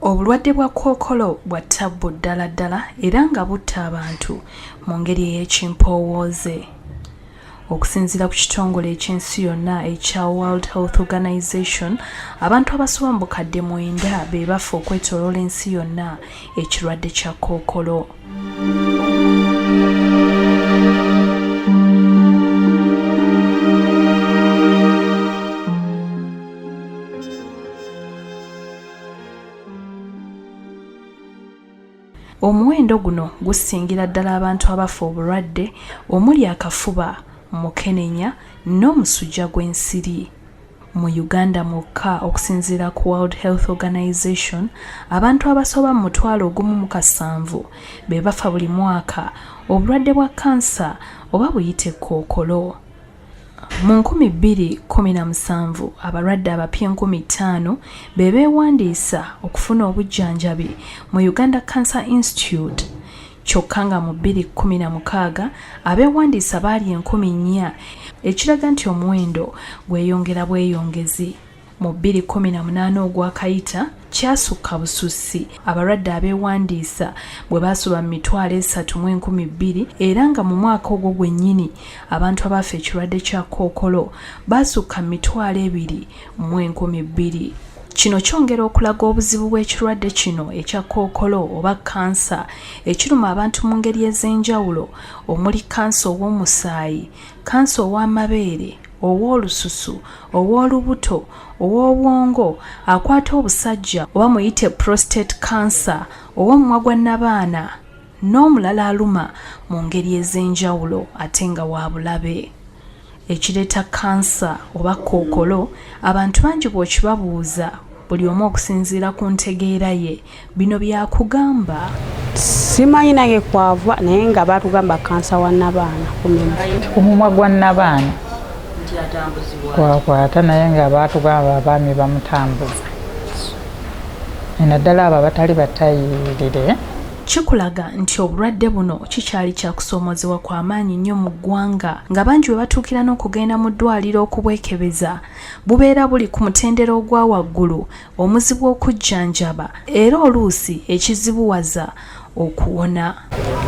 Obulwadde bwa kookolo bwa ttabbu ddala ddala era nga butta abantu mu ngeri ey'ekimpoowooze. Okusinziira ku kitongole eky'ensi yonna ekya World Health Organization, abantu abasoba mu bukadde 9 be bafa okwetooloola ensi yonna ekirwadde kya kookolo. Omuwendo guno gusingira ddala abantu abafa obulwadde omuli akafuba, mukenenya n'omusujja gw'ensiri. Mu Uganda mwokka okusinziira ku World Health Organization, abantu abasoba mu 17,000 be bafa buli mwaka obulwadde bwa kkansa oba buyite kookolo. Mu 2017 abalwadde abapya 5000 be beewandiisa okufuna obujjanjabi mu Uganda Cancer Institute kyokka nga mu 2016 abeewandiisa baali 4000 ekiraga nti omuwendo gweyongera bweyongezi. Mu 2018 ogwakayita kyasukka busussi abalwadde abeewandiisa bwe baasoba mu 32,000 era nga mu mwaka ogwo gwennyini abantu abaafa ekirwadde kya kookolo baasukka mu 22,000. Kino kyongera okulaga obuzibu bw'ekirwadde kino ekya kookolo oba kkansa ekiruma abantu mu ngeri ez'enjawulo omuli kkansa ow'omusaayi, kkansa ow'amabeere, ow'olususu, ow'olubuto, ow'obwongo, akwata obusajja oba muyite prostate cancer, ow'omumwa gwa nnabaana n'omulala aluma mu ngeri ez'enjawulo ate nga wa bulabe. Ekireeta kkansa oba kookolo abantu bangi bw'okibabuuza buli omu okusinziira ku ntegeera ye bino byakugamba. Simanyi nange kwava naye nga batugamba kansa wa nnabaana ku mumwa gwa nnabaana kwakwata naye nga batugamba abaami bamutambuza naddala abo abatali batayirire. Kikulaga nti obulwadde buno kikyali kya kusoomoozebwa kwa maanyi nnyo mu ggwanga nga bangi we batuukira n'okugenda mu ddwaaliro okubwekebeza bubeera buli ku mutendera ogwa waggulu omuzibu okujjanjaba era oluusi ekizibuwaza okuwona.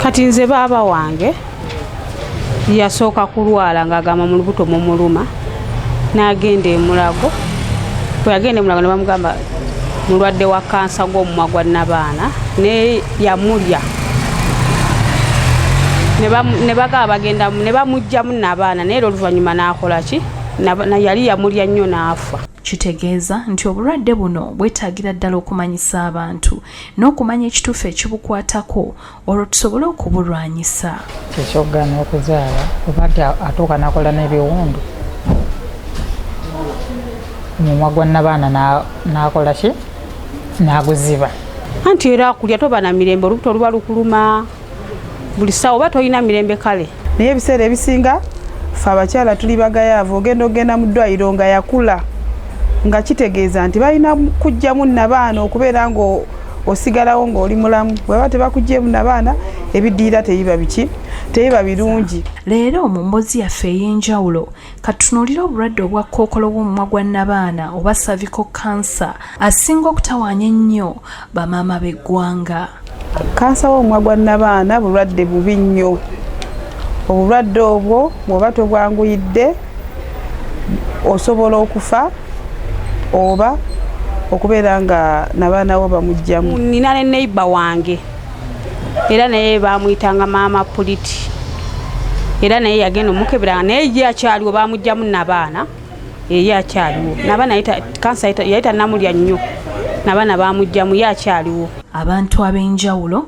Kati nze baaba wange yasooka kulwala ng'agamba mu lubuto mumuluma n'agenda e Mulago. Bwe yagenda e Mulago ne bamugamba mulwadde wa kansa gw'omumwa gwa nnabaana naye yamulya ne bagamba bagenda ne bamuggyamu nnabaana naye era oluvannyuma n'akola ki yali yamulya nnyo n'afa. Kitegeeza nti obulwadde buno bwetaagira ddala okumanyisa abantu n'okumanya ekituufu ekibukwatako olwo tusobole okubulwanyisa. Ekyokugaana okuzaala oba nti atuuka n'akola n'ebiwundu omumwa gwa nnabaana n'akola ki n'aguziba. Anti era akulya toba na mirembe, olubuto luba lukuluma buli ssaawa oba tolina mirembe kale. Naye ebiseera ebisinga ffe abakyala tuli bagayaavu, ogenda okugenda mu ddwaliro nga yakula nga kitegeeza nti balina kuggyamu nnabaana okubeera nga osigalawo ng'oli mulamu. Bweba tebakuggyeemu nnabaana ebiddirira tebiba biki tebiba birungi. Leero mu mboozi yaffe ey'enjawulo katutunuulire obulwadde obwa kookolo w'omumwa gwa nnabaana oba cervical cancer asinga okutawaanya ennyo bamaama b'eggwanga. Kansa w'omumwa gwa nnabaana bulwadde bubi nnyo. Obulwadde obwo bw'oba tobwanguyidde osobola okufa oba okubeera nga nabaana wo bamuggyamu. Nina ne neighbor wange era naye bamuyitanga maama Puliti era naye yagenda omukebera naye ye akyaliwo bamuggyamu nabaana ye akyaliwo nabaana kansa yali tannamulya nnyo nabaana bamuggyamu ye akyaliwo. Abantu ab'enjawulo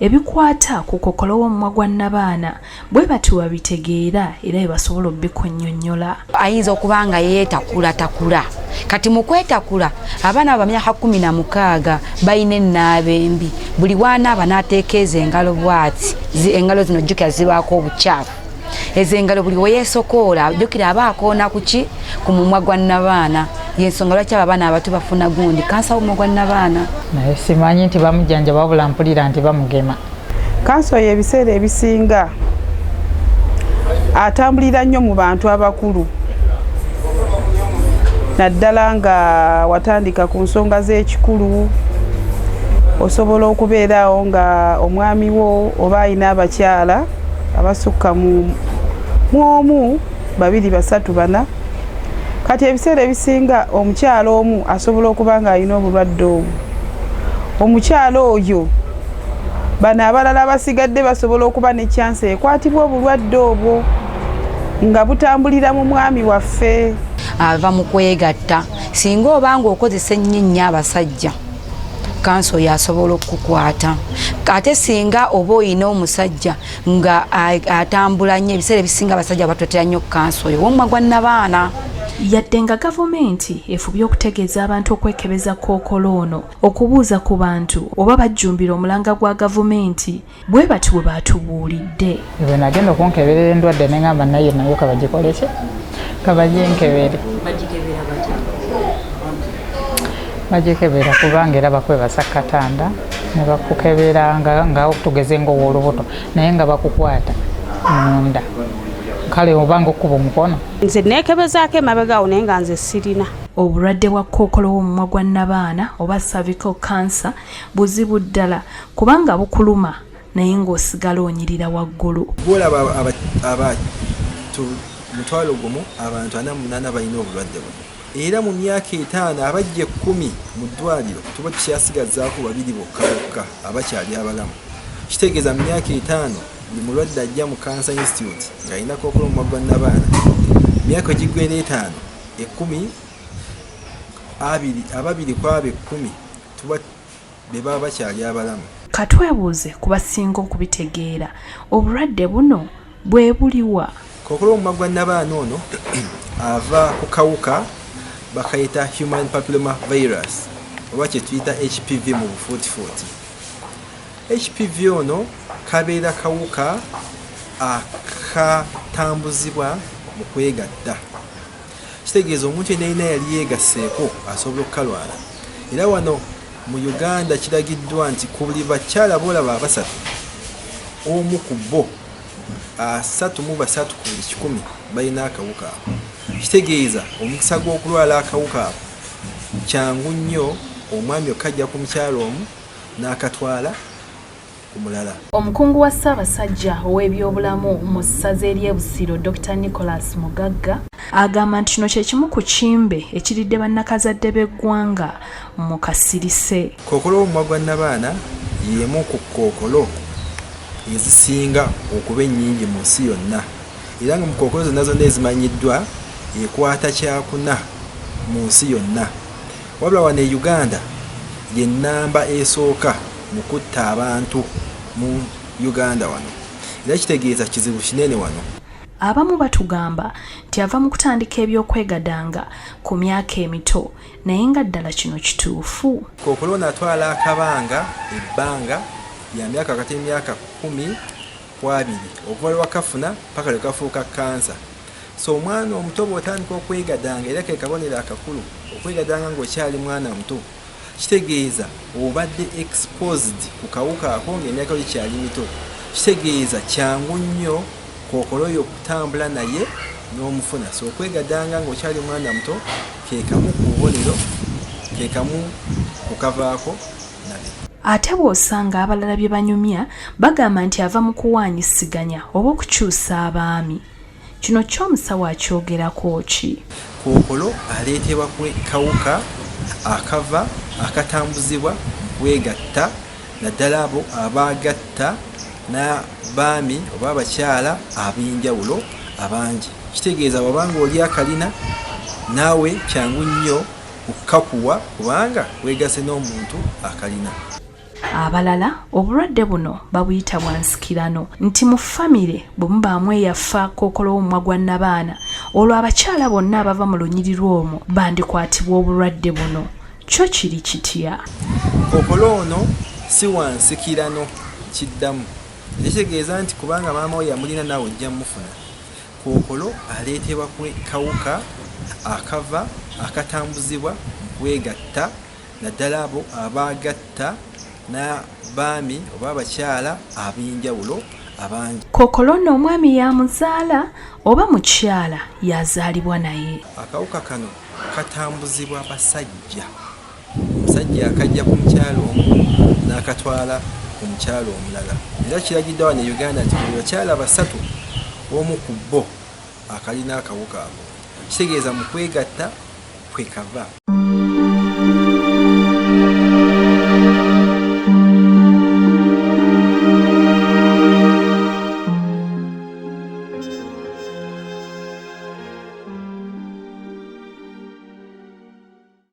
ebikwata ku kookolo w'omumwa gwa nnabaana bwe batyo babitegeera era bwe basobola obikunnyonnyola. Ayinza okuba nga yeetakulatakula kati mu kwetakula abaana ba myaka 16 balina ennaaba embi buli wanaaba n'ateeka ezo engalo bw'ati engalo zino jjukira zibaako obukyafu ezo engalo buli weyeesokoola jjukira aba akoona ku ki ku mumwa gwa nnabaana yensonga lwaki abo abaana abato bafuna gundi kansa w'omumwa gwa nnabaana. Naye simanyi nti bamujjanjaba wabula mpulira nti bamugema. Kansa oyo ebiseera ebisinga atambulira nnyo mu bantu abakulu naddala nga watandika ku nsonga z'ekikulu. Osobola okubeeraawo nga omwami wo oba alina abakyala abasukka mu omu, babiri, basatu, bana. Kati ebiseera ebisinga omukyala omu asobola okuba nga alina obulwadde obwo. Omukyala oyo, bano abalala abasigadde basobola okuba ne chance ekwatibwa obulwadde obwo nga butambulira mu mwami waffe. Ava mu kwegatta. Singa oba nga okozesa ennyo ennyo abasajja, kansa oyo asobola okukukwata. Ate singa oba oyina omusajja nga atambula nnyo, ebiseera ebisinga abasajja batwetera nnyo kansa oyo womumwa gwa nnabaana. Yadde nga gavumenti efubye okutegeeza abantu okwekebeza kookolo ono, okubuuza ku bantu oba bajjumbira omulanga gwa gavumenti, bwe bati bwe baatubuulidde. Bwe nagenda okunkeberera endwadde ne ngamba naye nayo kabagikole ki, kabaginkebere. Bagikebera kubanga era bakwebasa katanda ne bakukebera nga tugeze ng'ow'olubuto, naye nga bakukwata munda, kale oba nga okuba omukono. Nze neekebezaako emabegawo, naye nga nze sirina. Obulwadde bwa kookolo w'omumwa gwa nnabaana oba cervical cancer buzibu ddala kubanga bukuluma naye ng'osigala onyirira waggulu. Bwolaba abantu 10,000, abantu 48 balina obulwadde buno, era mu myaka 5 abajja 10 mu ddwaliro tuba tukyasigazaako babiri bokka bokka abakyali abalamu. Kitegeeza mu myaka 5 buli mulwadde ajja mu Cancer Institute ng'alina kookolo omumwa gwa nnabaana, myaka egiggwera 5, 10, 2, 2 ku abo 10 tuba be baba bakyali abalamu. Katwebuuze ku basinga okubitegeera, obulwadde buno bwe buliwa? Kookolo w'omumwa gwa nnabaana ono ava ku kawuka bakayita human papilloma virus oba kye tuyita HPV mu bufuutifuuti. HPV ono kabeera kawuka akatambuzibwa mu kwegatta. Kitegeeza omuntu yenna yenna yali yeegasseeko asobola okukalwala. Era wano mu Uganda kiragiddwa nti ku buli bakyala boolaba abasatu, omu ku bo, 33 ku buli 100 balina akawuka ako. Kitegeeza omukisa gw'okulwala akawuka ako kyangu nnyo omwami okukajja ku mukyala omu n'akatwala ku mulala. Omukungu wa Ssaabasajja ow'ebyobulamu mu ssaza ery'e Busiro, Dokita Nicholas Mugagga, agamba nti kino kye kimu ku kimbe ekiridde bannakazadde b'eggwanga mu kasirise. Kookolo w'omumwa gwa nnabaana y'emu ku kookolo ezisinga okuba ennyingi mu nsi yonna, era nga mu kookolo zonna zonna ezimanyiddwa ekwata kyakuna mu nsi yonna. Wabula wano e Uganda ye nnamba esooka mu kutta abantu mu Uganda wano, era kitegeeza kizibu kinene wano. Abamu batugamba nti ava mu kutandika eby'okwegadanga ku myaka emito, naye nga ddala kino kituufu? Kookolo ono atwala akabanga ebbanga lya myaka wakati w'emyaka 12 okuva lwe wakafuna paka lwe kafuuka kkansa. So omwana omuto bw'otandika okwegadanga, era ke kabonero akakulu, okwegadanga ng'okyali mwana muto kitegeeza obadde exposed ku kawuka ako ng'emyaka yo gikyali mito. Kitegeeza kyangu nnyo kookolo oyo okutambula naye n'omufuna. So okwegadanga ng'okyali mwana muto ke kamu ku bubonero, ke kamu ku kavaako nabi. Ate bw'osanga abalala bye banyumya bagamba nti ava mu kuwaanyisiganya oba okukyusa abaami. Kino kyo omusawo akyogerako ki? Kookolo aleetebwa kawuka akava akatambuzibwa mu kwegatta, naddala abo abaagatta n'abaami oba abakyala ab'enjawulo abangi. Kitegeeza bw'oba ng'oli akalina naawe kyangu nnyo okukakuwa kubanga weegasse n'omuntu akalina. Abalala obulwadde buno babuyita bwa nsikirano, nti mu famire bwe mubaamu eyafa kookolo w'omumwa gwa nnabaana, olwo abakyala bonna abava mu lunyiriri omwo bandikwatibwa obulwadde buno. Kyo kiri kitya? Kookolo ono si wa nsikirano, kiddamu tekitegeeza nti kubanga maama we yamulina naawe ojja mufuna. Kookolo aleetebwa kawuka akava akatambuzibwa mu kwegatta, naddala abo abaagatta n'abaami oba abakyala ab'enjawulo abangi. Kookolo ono omwami y'amuzaala oba mukyala y'azaalibwa naye? Akawuka kano katambuzibwa basajja. Omusajja Omusajja akajja ku mukyala omu n'akatwala ku mukyala omulala. Era kiragiddwa wano e Uganda nti buli bakyala basatu omu ku bo akalina akawuka ako. Kitegeeza mu kwegatta kwe kava.